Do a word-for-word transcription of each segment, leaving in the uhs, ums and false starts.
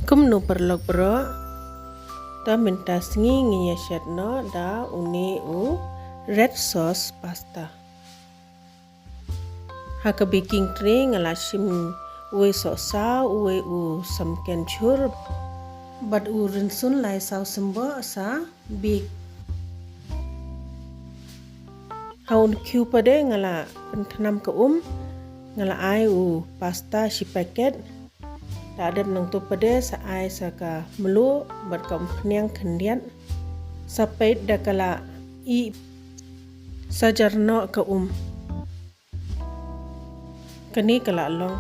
Kumno paralok baroh, ta mynta sngi ngin ïa shet noh da une u red sauce pasta. Ha ka baking tray nga la shim uwei sohsaw, uwei u samken jhur bad u rynsun lai saw symboh sa bake. Ha u khiew pat de nga la pynthnam ka um, nga la ai u pasta shi packet. Da dep nangto pat de sa ai sa ka mluh bad ka umphniang khyndiat. Sa peit da ka la ih sa jar noh ka um. Kane ka la long.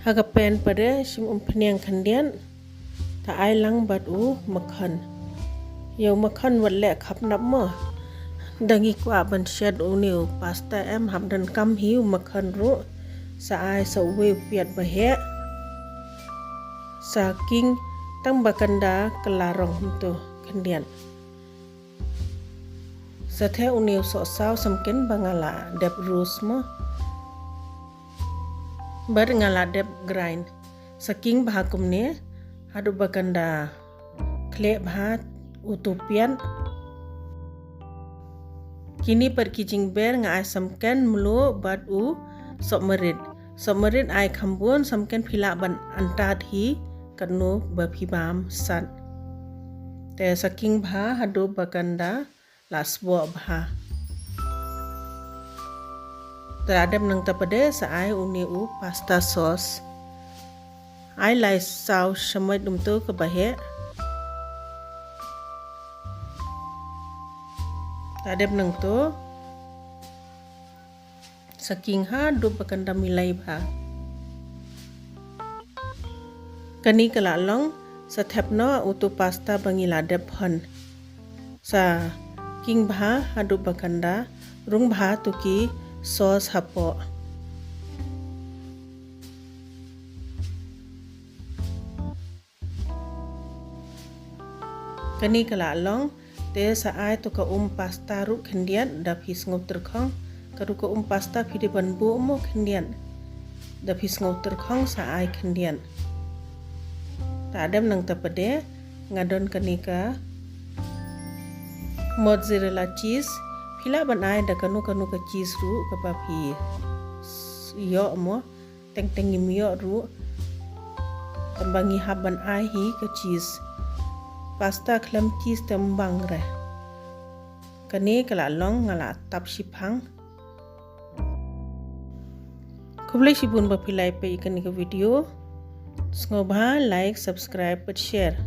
Ha ka pan pat de shim umphniang khyndiat. Ta ai lang bad u makkhan. Ïa u makkhan wat leh khapnap mo. Da ngi kwah ban shet une u pasta em hap donkam hi u makkhan ruh. Sa ai sa uwei u piat ba heh. Sa king tang ba kan da ka la rong hangto khyndiat. Sa theh une u sohsaw samken ba nga la dep roast mo. Bad nga la dep grind. Sa king bha kumne haduh ba kan da khleh bha uto u piat. Kine pat ki jingber nga ai samken, mluh bad u sohmarit. Sohmarit ai kham bun, samken phi lah ban antad hi katno ba phi bam sat. Te sa king bha haduh ba kan da la sboh bha. Te da dep nangta pat de sa ai une u pasta sauce. Ai lai saw shamoit um to kaba heh. Te da dep nangto sa king haduh ba kan da milai bha. Kane ka la long, sa thep noh uto u pasta ba ngi la dep hon. Sa king bha haduh ba kan da rung bha to ki sauce hapoh. Kane ka la long, te sa ai to ka um pasta ruh khyndiat da phi sngew tyrkhong. Ka ruh ka um pasta phi dei ban buh mo khyndiat. Da phi sngew tyrkhong sa ai khyndiat. Te da dep nangta pat de nga don kane ka mozzarella cheese. Phi lah ban ai da kano kano ka cheese ruh kaba phi ïoh mo. Teng teng ngim ïoh ruh. Tang ba ngi hap ban ai hi ka cheese. Pasta khlem cheese te ym bang re. Kane ka la long nga la tap shiphang. Khublei shibun ba phi la peit ïa kane ka video. Sngewbha like, subscribe bad share.